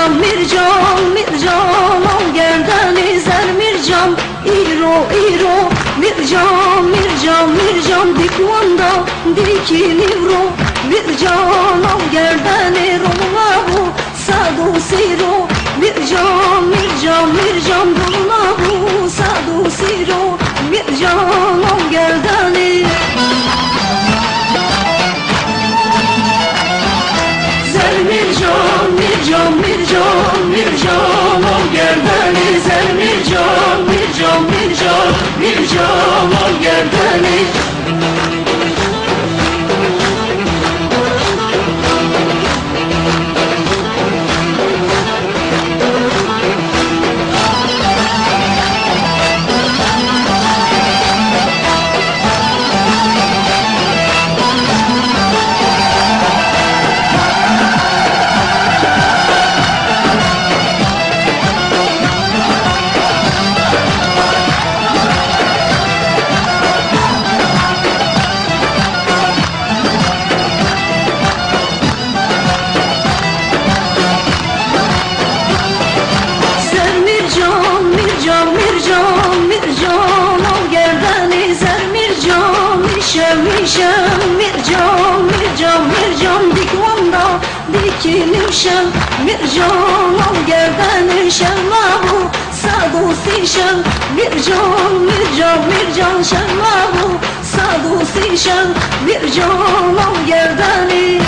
Mircan, Mircan, Mircan, al gerdeni zer Mircan. İro, iro, Mircan, Mircan, Mircan, dikvanda dikinivro. Mircan, al gerdeni roluna bu sadu siro. Mircan, Mircan, Mircan, roluna bu sadu siro. Mircan, al gerdeni. Zer Mircan, Mircan, Mircan, Mircan, al gerdeni. Zer Mircan, Mircan, Mircan, Mircan, al gerdeni. Zer Mircan, Mircan, Mircan, Mircan, al gerdeni zer Mircan. Mişem, mişem, Mircan, Mircan, Mircan, dikvanda dikinimşem. Mircan, al gerdeni şemabu sadu sişem. Mircan, Mircan, Mircan, şemabu sadu sişem. Mircan, al gerdeni.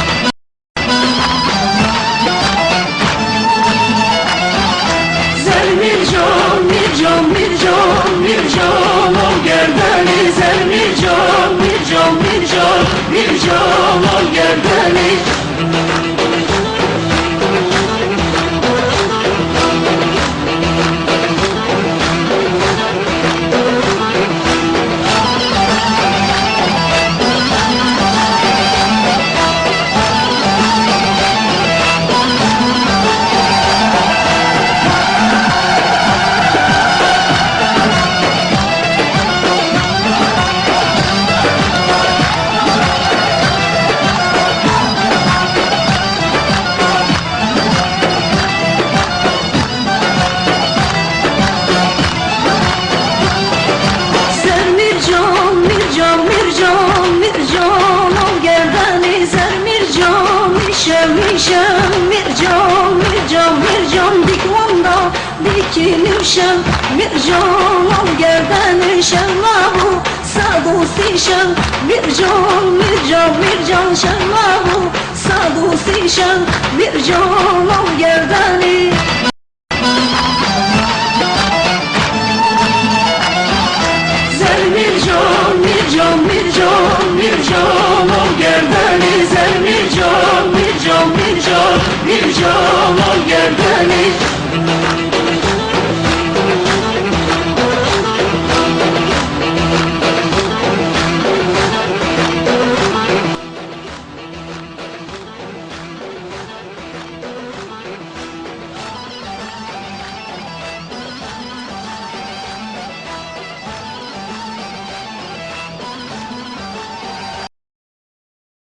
Zer Mircan, Mircan, Mircan, Mircan, al gerdeni. Zer Mircan, Mircan, Mircan, Mircan, al gerdeni. Zer Mircan, Mircan, Mircan, Mircan, al gerdeni zer Mircan. Mişem, mişem, Mircan, Mircan, Mircan, dikvanda dikinimşem. Mircan, al gerdeni şemabu sadu sişem. Mircan, Mircan, Mircan, şemabu sadu sişem. Mircan, al gerdeni.